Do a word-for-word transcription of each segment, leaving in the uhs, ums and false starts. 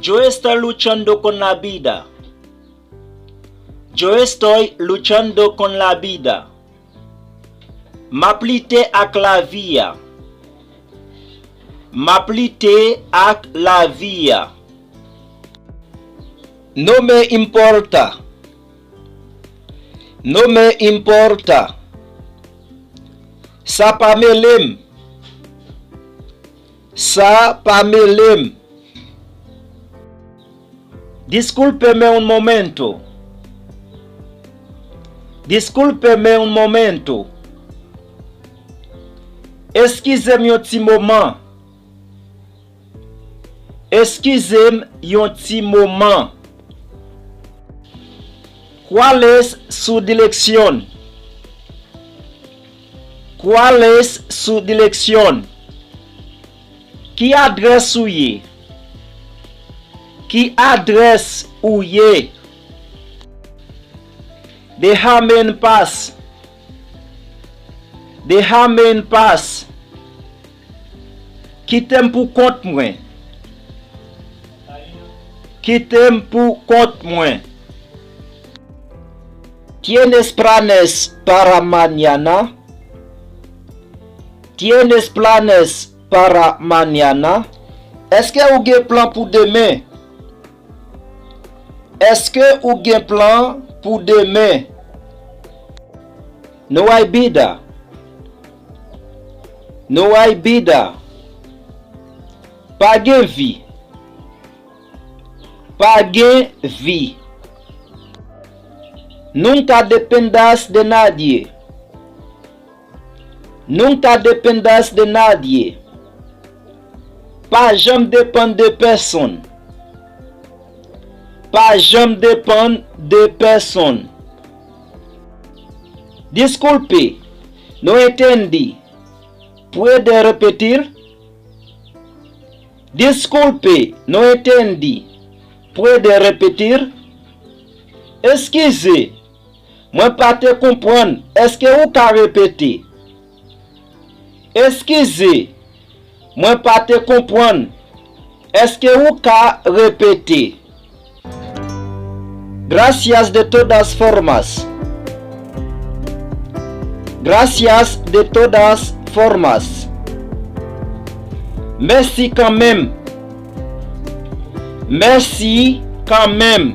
Yo estoy luchando con la vida. Yo estoy luchando con la vida. M ap lite ak lavi a. M ap lite ak lavi a. No me importa. No me importa. Sa pa mele m. Sa pa mele m. Discúlpeme un momento. Discúlpeme un momento. Eskize m yon ti moman. Eskize m yon ti moman. ¿Cuál es su dirección? ¿Cuál es su dirección? Ki adrès ou ye? Ki adrès ou ye? Déjame en paz. Déjame en paz. Kite m pou kont mwen. Kite m pou kont mwen. ¿Tienes planes para mañana? ¿Tienes planes para mañana? Èske ou gen plan pou demen? Èske ou gen plan pou demen? No hay vida. No hay vida. Pa gen vi. Pa gen vi. Nunca dependas de nadie. Nunca dependas de nadie. Pa janm depann de pèsonn. Pa janm depann de pèsonn. Disculpe, no entendí. ¿Puede repetir? Disculpe, no entendí. ¿Puede repetir? Eskize, mwen pa te konprann. Èske ou ka repete? Eskize, mwen pa te konprann. Èske ou ka repete? Gracias de todas formas. Gracias de todas formas. Mèsi kanmenm. Mèsi kanmenm.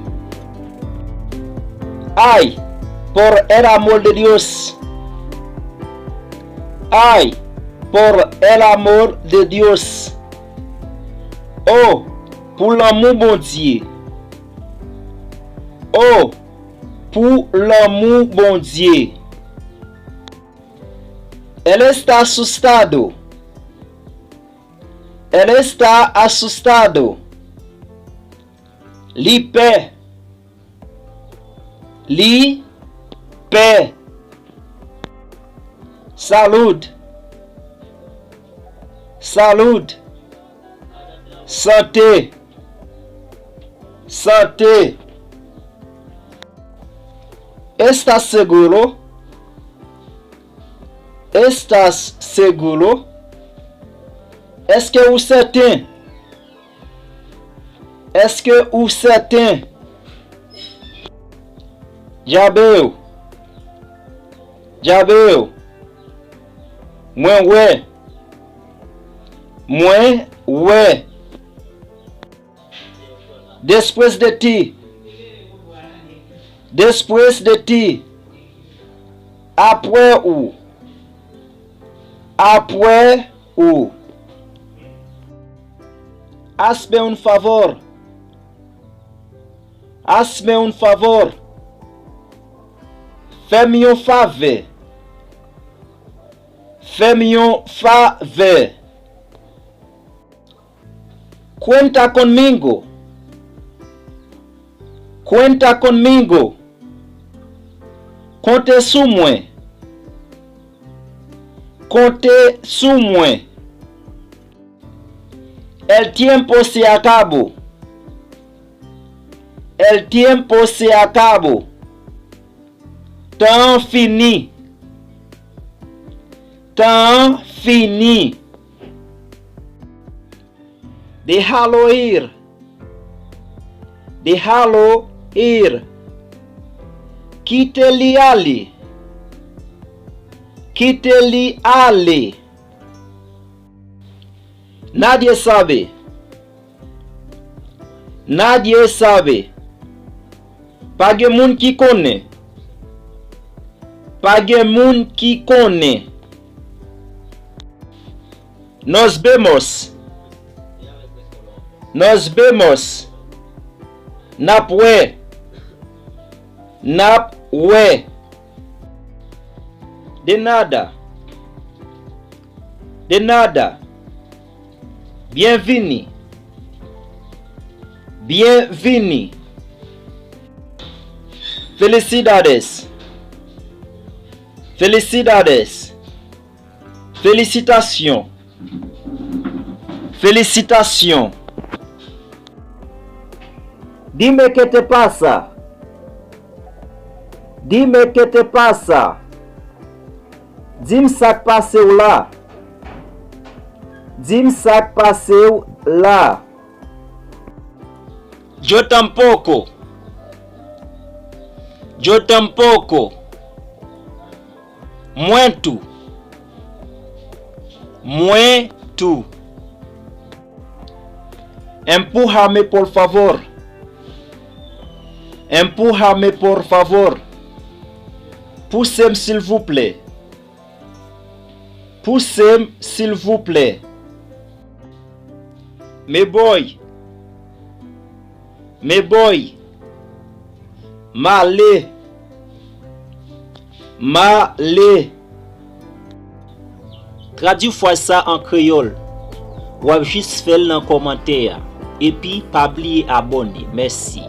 Ay, por el amor de Dios. Ay, por el amor de Dios. O, pou lanmou Bondye. O, pou lanmou Bondye. Él está asustado. Él está asustado. Li pè. Li pè. Salud. Salud. Sante. Sante. ¿Estás seguro? ¿Estás seguro? Èske ou sèten? Èske ou sèten? Ya veo. Ya veo. Mwen wè. Mwen wè. Después de ti. Después de ti. Apre ou. Apre ou. Hazme un favor. Hazme un favor. Fè m yon favè. Fè m yon favè. Cuenta conmigo. Cuenta conmigo. Konte sou mwen. Konte sou mwen. El tiempo se acabó. El tiempo se acabó. Tan an fini. Tan an fini. Déjalo ir. Déjalo ir. Kite li ale. Kite li ale. Nadie sabe. Nadie sabe. Pa gen moun ki konnen. Pa gen moun ki konnen. Nos vemos. Nos vemos. N ap wè. N ap wè. De nada. De nada. Byenvini. Byenvini. Felicidades. Felicidades. Felisitasyon. Felisitasyon. Dime qué te pasa. Dime qué te pasa. Di m sa k pase w la. Di m sa k pase w la. Yo tampoco. Yo tampoco. Mwen tou. Mwen tou. Empújame, por favor. Empújame, por favor. Pouse m, silvouplè. Pouse m, silvouplè. Me voy. Me voy. M ale. M ale. Tradui fraz sa an kreyòl. W ap jis fè l nan kòmantè a. Epi, pa bliye abòne. Mèsi.